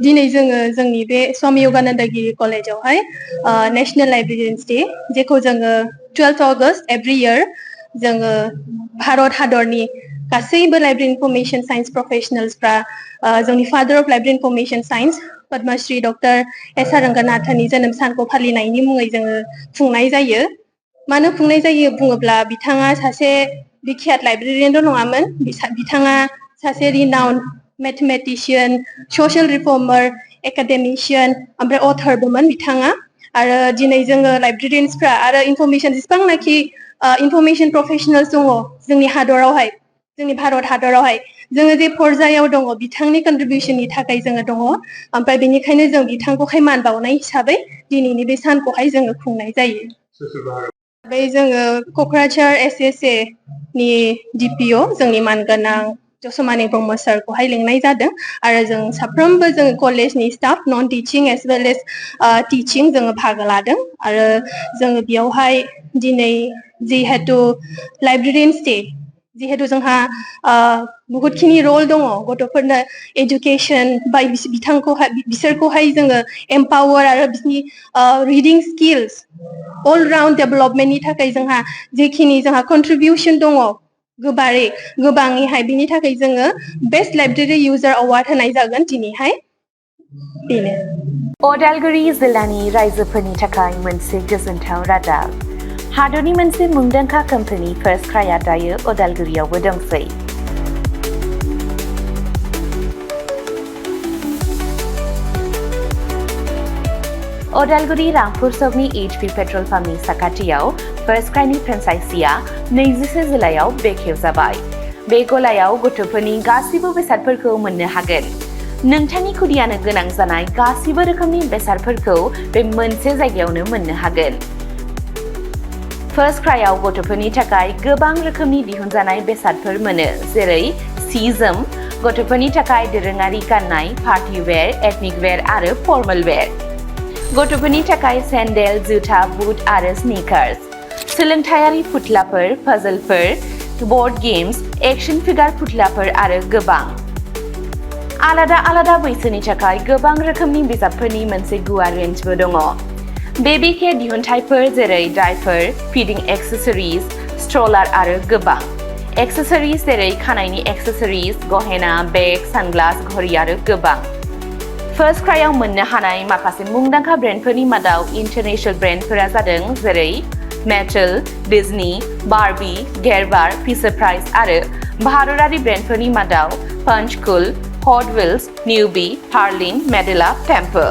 दिनै जोङो जोंनि बे स्वामी योगानन्द गिरि कलेजावहाय नेशनेल लाइब्रेरियन्स डे जेखौ जोङो 12 अगस्ट एभ्रि इयार जोङो भारत हादरनि गासैबो लाइब्रेरि इनफरमेशन साइन्स प्रोफेशनल्सफ्रा जोंनि father of library information science Padma Shri doctor S R रंगनाथननि जोनोम सानखौ फालिनायनि मुङै जोङो खुंनाय जायो। मानो खुंनाय जायो बुङोब्ला बिथाङा सासे बिख्यात लाइब्रेरियानल' नङामोन, बिथाङा सासे रिनाउन्ड मेथमेटिशियान, ससियेल रिफर्मार, एकाडेमिशियान ओमफ्राय अथरबोमोन बिथाङा। आरो दिनै जोङो लाइब्रेरियानसफ्रा आरो इनफरमेशन जेसेबांनाखि इनफरमेशन प्रोफेशनल्स दङ जोंनि हादरावहाय, जोंनि भारत हादरावहाय जोङो जे पर्जायाव दङ बिथांनि कन्ट्रिबिउसननि थाखाय जोङो दङ। ओमफ्राय बेनिखायनो जों बिथांखौहाय मान बावनाय हिसाबै दिनैनि बे सानखौहाय जोङो खुंनाय जायो। ओमफ्राय जोङो क'क्राझार एसएसए नि डिपिअ जोंनि मानगोनां जस'मानि ब्रह्म सारखौहाय लिंनाय जादों आरो जों साफ्रोमबो जों कलेजनि staff non teaching as well as teaching जोङो बाहागो लादों आरो जोङो बेयावहाय दिनै जिहेतु लाइब्रेरियन्स डे जिहेतु जोंहा बहुतखिनि रल दङ गथ'फोरनो एडुकेसन बा बिसोरखौहाय जोङो एम्पावार आरो बिसोरनि रिडिं स्किल्स अल राउन्ड डेभेलपमेन्टनि थाखाय जोंहा जेखिनि जोंहा कन्ट्रिबिउसन दङ गोबाङैहाय बिनि थाखाय जोङो बेस्ट लाइब्रेरि इउजार एवार्ड होनाय जागोन दिनैहाय। बेनो अदालगुरि जिल्लानि रायजोफोरनि थाखाय मोनसे गोजोनथाव रादाब। हादरनि मोनसे मुंदांखा कम्पानि फार्स्ट क्राइआ दायो अदालगुरियावबो दंसै। अदालगुरि रामपुर सकनि HP पेट्रल पाम्पनि साखाथियाव फार्स्ट क्राइनि फ्रेन्चाइजिया 24 जुलाइआव बेखेवजाबाय। बे गलायाव गथ'फोरनि गासिबो बेसादफोरखौ मोननो हागोन। नोंथांनि खुदियानो गोनां जानाय गासिबो रोखोमनि बेसादफोरखौ बे मोनसे जायगायावनो मोननो हागोन। फार्स्ट क्राइआव गथ'फोरनि थाखाय गोबां रोखोमनि दिहुनजानाय बेसादफोर मोनो, जेरै जस'म, गथ'फोरनि थाखाय दोरोङारि गाननाय, पार्टी वेर, एथनिक वेर आरो फर्मेल वेर, गथ'फोरनि थाखाय सेन्डेल, जुथा, बुट आरो स्निकार्स, सोलोंथायारि फुथुलाफोर, पाजलफोर, बोर्ड गेम्स, एक्शन फिगार फुथुलाफोर आरो गोबां। आलादा आलादा बैसोनि थाखाय गोबां रोखोमनि बिजाबफोरनि मोनसे गुवार रेन्जबो दङ। बेबी केयार दिहुनथायफोर जेरै डायपार, फिडिं एक्सेसरिज, स्ट्रलार आरो गोबां। एक्सेसरिज जेरै खानायनि एक्सेसरिज, गहेना, बेग, सानग्लास, घड़ी आरो गोबां। फार्स्ट क्राइआव मोननो हानाय माखासे मुंदांखा ब्रेन्डफोरनि मादाव इन्टारनेशनेल ब्रेन्डफोरा जादों जेरै Mattel, Disney, Barbie, Gerber, Fisher Price आरो भारतारि ब्रेन्डफोरनि मादाव पंचकुल, हट व्हील्स, निउबी, हार्लिन, मेडेला, टेम्पो।